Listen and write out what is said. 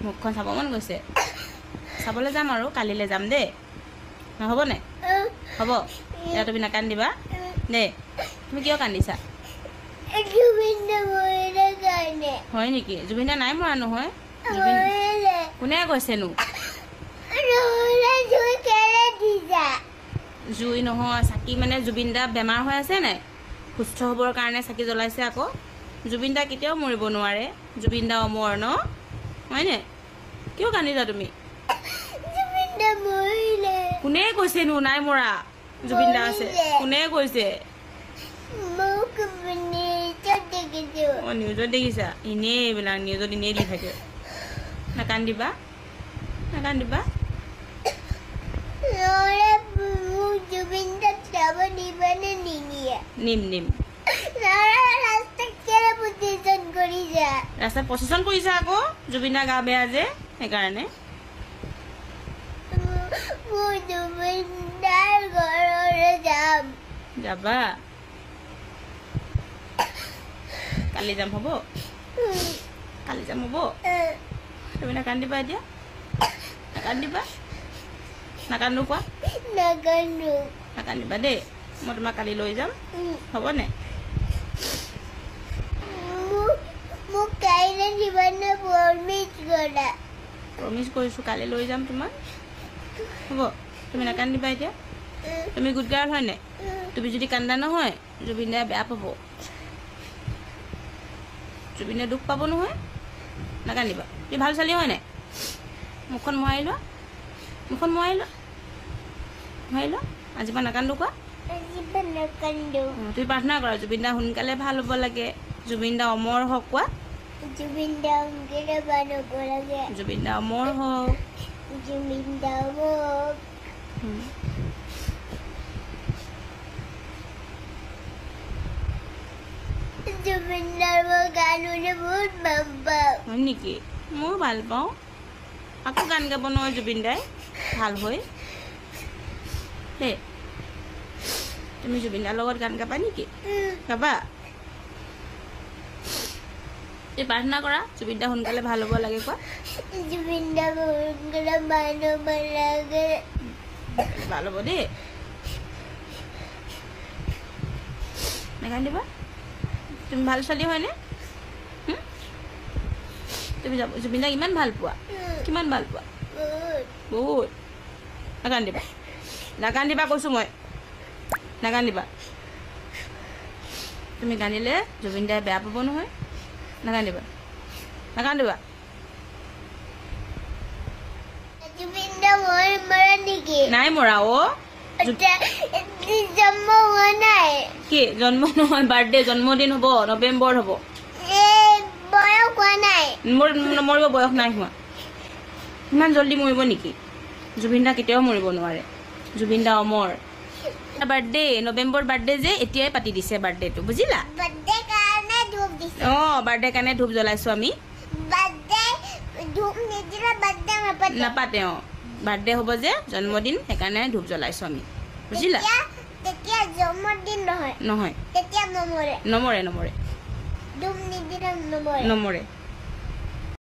মুখখন চাব মন গৈছে। চাবলৈ যাম আৰু কালিলৈ যাম দেই, হ'বনে? হ'ব। এতিয়া তুমি নাকান্দিবা দেই। তুমি কিয় কান্দিছা? হয় নেকি? জুবিন দা নাই মৰা নহয়। কোনে কৈছেনো? জুই নহয়, চাকি। মানে জুবিন দা বেমাৰ হৈ আছে নাই, সুস্থ হ'বৰ কাৰণে চাকি জ্বলাইছে আকৌ। জুবিন দা কেতিয়াও মৰিব নোৱাৰে, জুবিন দা অমৰ ন, হয়নে? কিয় কান্দিছা তুমি? কোনে কৈছেনো নাই মৰা? জুবিন দা আছে। কোনে কৈছে? অঁ, নিউজত দেখিছা। এনেই এইবিলাক নিউজত এনেই দি থাকে। নাকান্দিবা, নাকান্দিবা। নিম নিম। ৰাস্তাত প্ৰচেছন কৰিছা আকৌ, জুবিন দা গা বেয়া যে সেইকাৰণে। যাবা? কালি যাম, হ'ব? কালি যাম, হ'ব? তুমি নাকান্দিবা এতিয়া, নাকান্দিবা। নাকান্দো কোৱা? নাকান্দিবা দেই। মই তোমাক কালি লৈ যাম, হ'বনে? প্ৰমিছ কৰিছোঁ, কালি লৈ যাম তোমাক, হ'ব? তুমি নাকান্দিবা এতিয়া। তুমি গুড গাৰ্ল হয় নাই? তুমি যদি কান্দা নহয়, জুবিন দাই বেয়া পাব, জুবিন দাই দুখ পাব নহয়। নাকান্দিবা। তুমি ভাল ছোৱালী হয় নাই? মুখখন মোহাৰি লোৱা, মুখখন মোহাৰি লোৱা, মোহাৰি লোৱা। আজিৰ পৰা নাকান্দো কোৱা। তুমি প্ৰাৰ্থনা কৰা, জুবিন দা সোনকালে ভাল হ'ব লাগে, জুবিন দা অমৰ হওক কোৱা। জুবিন দা সোনকালে ভাল হ'ব লাগে, জুবিন দা অমৰ হওক, জুবিন দা হওক। জুবিন দাৰ মই গান শুনি বহুত ভাল পাওঁ। হয় নেকি? ময়ো ভাল পাওঁ। আকৌ গান গাব নহয় জুবিন দাই ভাল হৈ দেই। তুমি জুবিন দাৰ লগত গান গাবা নেকি? গাবা? এই প্ৰাৰ্থনা কৰা, জুবিন দা সোনকালে ভাল হ'ব লাগে কোৱা। জুবিন দা সোনকালে ভাল হ'ব লাগে। ভাল হ'ব দেই। নাকান্দিবা। তুমি ভাল ছোৱালী হয়নে? তুমি জুবিন দাক ইমান ভাল পোৱা? কিমান ভাল পোৱা? বহুত। নাকান্দিবা, নাকান্দিবা কৈছোঁ মই, নাকান্দিবা। তুমি কান্দিলে জুবিন দাই বেয়া পাব নহয়। নাকান্দিবা, নাকান্দিবা। নাই মৰা অ'। কি জন্ম নহয়, বাৰ্থডে, জন্মদিন হ'ব, নৱেম্বৰ হ'ব। মৰিব বয়স নাই হোৱা। ইমান জল্দি মৰিব নেকি? জুবিন দা কেতিয়াও মৰিব নোৱাৰে, জুবিন দা অমৰ। বাৰ্থডে নৱেম্বৰ বাৰ্থডে যে, এতিয়াই পাতি দিছে বাৰ্থডেটো, বুজিলা? অঁ, বাৰ্থডে কাৰণে ধূপ জ্বলাইছোঁ আমি। নাপাতে। অঁ, বাৰ্থডে হ'ব যে, জন্মদিন, সেইকাৰণে ধূপ জ্বলাইছোঁ আমি, বুজিলা? নহয়, নমৰে, নমৰে, নমৰে।